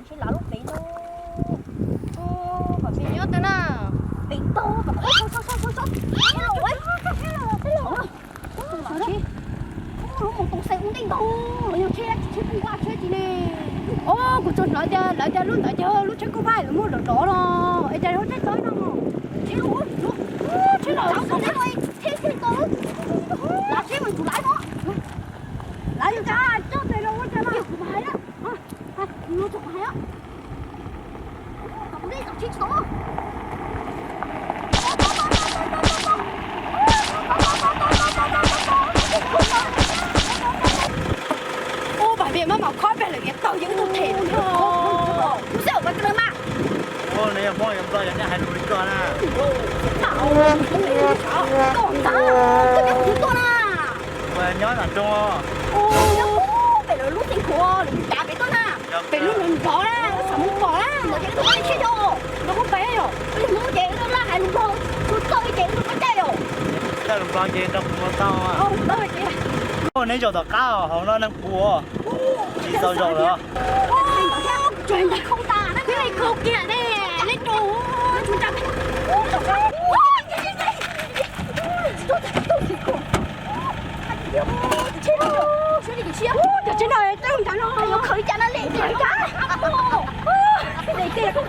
Tsheb lav lub pem no. Pem nyob twg na? Pem tod, pem tod. Lub mus tus xeem ua ntej ntau, los yog tsheb, tsheb poob nqa tsheb ti ne. Os, kuv tsuas hnov tias lawv tias lub ntawd ces lub tsheb kub vaj lawv muab dov dov no, es cas lub tsheb tod no. Tsheb los, tsheb tod, lav tsheb mas tsum lav no. Lav yus cas coj tes los ua cas no. Kuv hais na, kuv tsuas hais os. Ub, pam pem maj mam khob pem lawm tias tau yeej tus them lawm. Kuv xav ua pab kawg mas. Ua no yog Hmoob yog Nplog yog nej hais lus li koj na. Koj ntag, koj nyob kuv tuaj na. Nyob nram rooj. Pem lawv lub xeev khuav lawv cav pem tuaj na. Pem lub nrov na, lub xam Hmoob pom na, ntawd ces wb tuaj pab li tshiab yom. Nrov Hmoob pem yom. Wb Hmoob ces wb laj hais lus Nplog, txhua txoj ces wb tuaj pab caij yom. Txawj lus Nplog ces nrog kuv mus tau. Neb zaum tom qab hauv no neeg puas tsis txaus zaum lawm. Cov tsheb no, cov tsheb no,